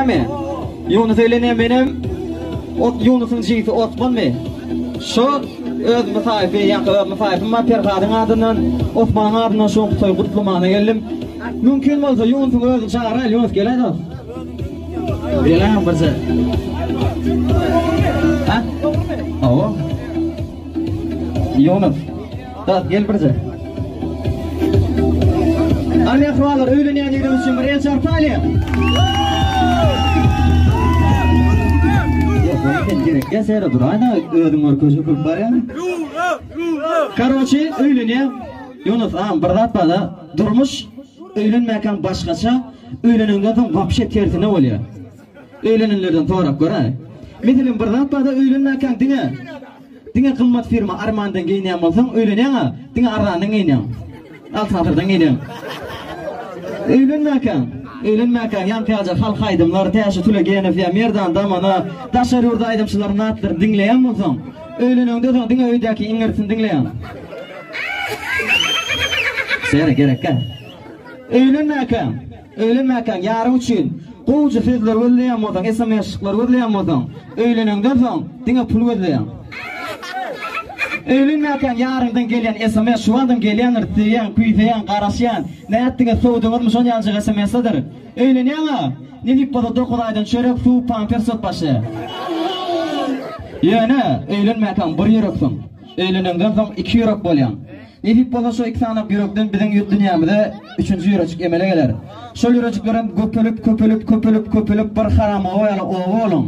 Öýlenýärmi? Ýunus öýlenýär, menem Ot Ýunusyň jigisi Osmanmy? Şo öz mysaýypy, ýaňky öz mysaýypym bar Perhadyň adyndan, Osmanyň adyndan şoň toýy gutlamana geldim. Mümkin bolsa Ýunusyň özüni çagyraýly, Ýunus geläý dos. Geläý birje. Ha? Hawa. Ýunus. Dos gel birje. Al mähribanlar, öýlenýän ýigidimiz üçin bir el çarpalyň. Sen gerek gel sere duraýda özüň görkezip köp barýaň. Karoçi öýlenýär. Ýunus agam bir zat barda durmuş öýlenmäkäň başgaça, öýlenenden soň wapşe tersine bolýar. Öýlenenlerden sorap göräý. Meselem bir zat barda öýlenmäkäň diňe Diňe gymmat firma Armandan geýinýän bolsaň, öýlenýäň-ä, diňe arzandan geýinýäň. Altyn asyrdan geýinýäň. Öýlenmäkäň, öýlenmäkäň ýaňky ýalyja halk aýdymlar, Täşli Tülegenow ýa Merdan Damana, daşary ýurt aýdymçylarynyň atlaryny diňleýän bolsaň, öýleneňde soň diňe öýdäki iňňirdisini diňleýäň. Şeýle gerekkä. Öýlenmäkäň. Öýlenmäkäň ýaryň üçin gowuja sözler gözleýän bolsaň, sms-jyklar gözleýän bolsaň, öýleneňden soň diňe pul gözleýäň. Öýlenmäkäň ýaryňdan gelýän sms şu wagtam gelýändir, söýýän, küýseýän, garaşýan, nätdiňiz, sowduňyzmy şon ýalyjak sms-dir. Öýlenýäň-ä, nesip bolsa dokuz aýdan çörek, suw, pampers sat başlaýar. Ýöne öýlenmäkäň bir ýüreksiň, öýleneňden soň iki ýürek bolýaň. Nesip bolsa şo iki sany ýürekden biziň dünýämize üçünji ýürejik emele geler. Şol ýürejiklerem göpelip, köpelip, köpelip, köpelip bir haram oba ýaly oba boluň.